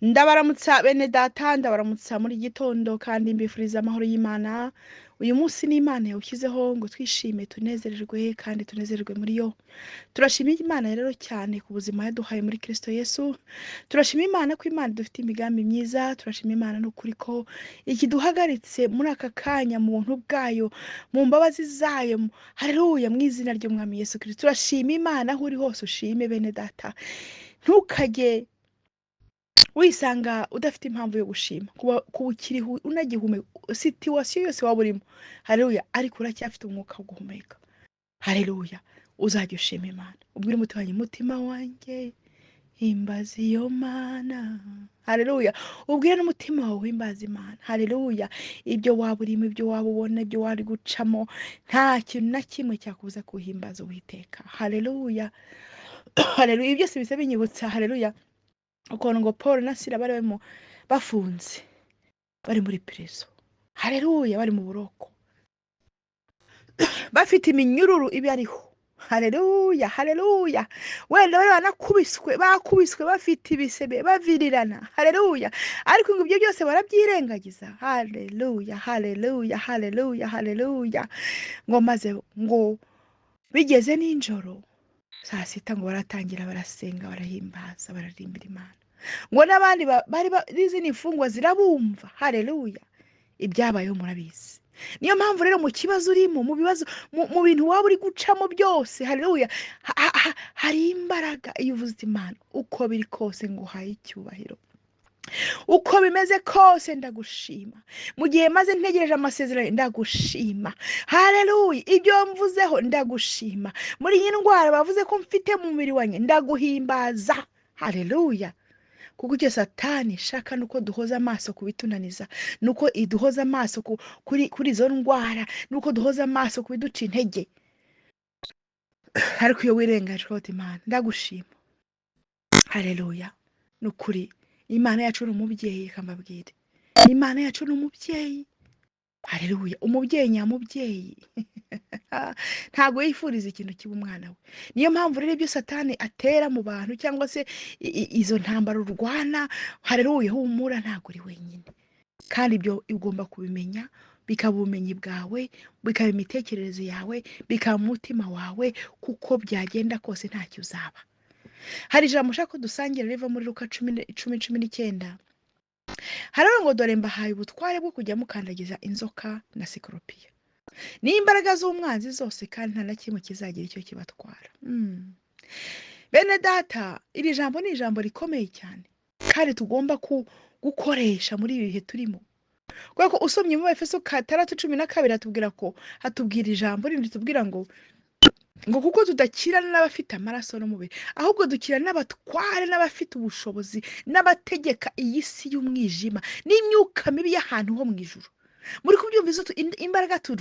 Ndabaramutsa bene data, ndabaramutsa muri gitondo kandi mbifuriza amahoro y'Imana. Uyu munsi ni Imana yawushyizeho ngo twishime, tunezererwe kandi tunezererwe muri yo. Turashima Imana rero cyane ku buzima yaduhaye muri Kristo Yesu. Turashima Imana ko Imana dufite imigambi myiza. Turashima Imana n'ukuri ko ikiduhagaritse muri aka kanya mu buntu bwayo, mu mbabazi zayo. Haleluya, mu izina ry'Umwami Yesu Kristo. Turashima Imana aho uri hose, ushime bene data. Ntukajye wisanga udafite impamvu yo gushima, kuba ukiriho unagihumeka, situation yose waba urimo, haleluya, ariko uracyafite umwuka wo guhumeka, haleluya, uzajya ushima Imana. Ubwire umutima wanjye, umutima wanjye himbaza iyo Mana, haleluya. Ubwire n'umutima wawe uhimbaza Imana, haleluya. Ibyo waba urimo, ibyo waba ubona, ibyo wari gucamo, nta kintu na kimwe cyakubuza kuhimbaza Uwiteka, haleluya, haleluya. Ibi byose bisa binyibutsa, haleluya, ukuntu ngo Paul na Sila bari barimo bafunze, bari muri prison, haleluya, bari mu buroko, bafite iminyururu ibariho, haleluya, haleluya. Wenda bari banakubiswe, bakubiswe bafite ibisebe, bavirirana, haleluya, ariko ngo ibyo byose barabyirengagiza, haleluya, haleluya, haleluya, haleluya. Ngo maze ngo bigeze nijoro saa sita ngo baratangira barasenga, barahimbaza, bararirimbira Imana, ngo n'abandi bari n'izindi mfungwa zirabumva, haleluya. Ibyabayeho murabizi. Niyo mpamvu rero mu kibazo urimo, mu bibazo, mu bintu waba uri gucamo byose, haleluya, hari imbaraga iyo uvuze Imana. Uko biri kose nguhaye icyubahiro, uko bimeze kose ndagushima. Mu gihe maze ntegereje amasezerano ndagushima, haleluya. Ibyo mvuzeho ndagushima. Muri iyi ndwara bavuze ko mfite mu mubiri wanjye ndaguhimbaza, haleluya. Kuko icyo Satani ishaka nuko duhoza amaso ku bitunaniza, nuko iduhoza amaso kuri izo ndwara, nuko duhoza amaso ku biduca intege. Ariko iyo wirengagije uti Imana ndagushima, haleluya. Nukuri Imana yacu ni umubyeyi, reka mbabwire, Imana yacu ni umubyeyi, haleluya. Umubyeyi nyamubyeyi ntabwo yifuriza ikintu kiba umwana we. Niyo mpamvu rero ibyo Satani atera mu bantu cyangwa se izo ntambaro urwana, haleluya, humura, ntabwo uri wenyine. Kandi ibyo ugomba kubimenya, bikaba ubumenyi bwawe, bikaba imitekerereze yawe, bikaba umutima wawe, kuko byagenda kose ntacyo uzaba. Hari ijambo ushaka ko dusangira riva muri Luka 10:19. Haravuga ngo dore mbahaye ubutware bwo kujya mukandagiza inzoka na sikoropiyo n'imbaraga z'umwanzi zose, kandi nta na kimwe kizagira icyo kibatwara. Bene data, iri jambo ni ijambo rikomeye cyane kandi tugomba gukoresha muri ibi bihe turimo. Kubera ko usomye mu Efeso 6:12 hatubwira ko, hatubwira ijambo rindi ritubwira ngo kuko tudakirana n'abafite amaraso n'umubiri, ahubwo dukirana n'abatware n'abafite ubushobozi n'abategeka iyi si y'umwijima n'imyuka mibi y'ahantu ho mu ijuru. Muri kubyumva izo imbaraga turwana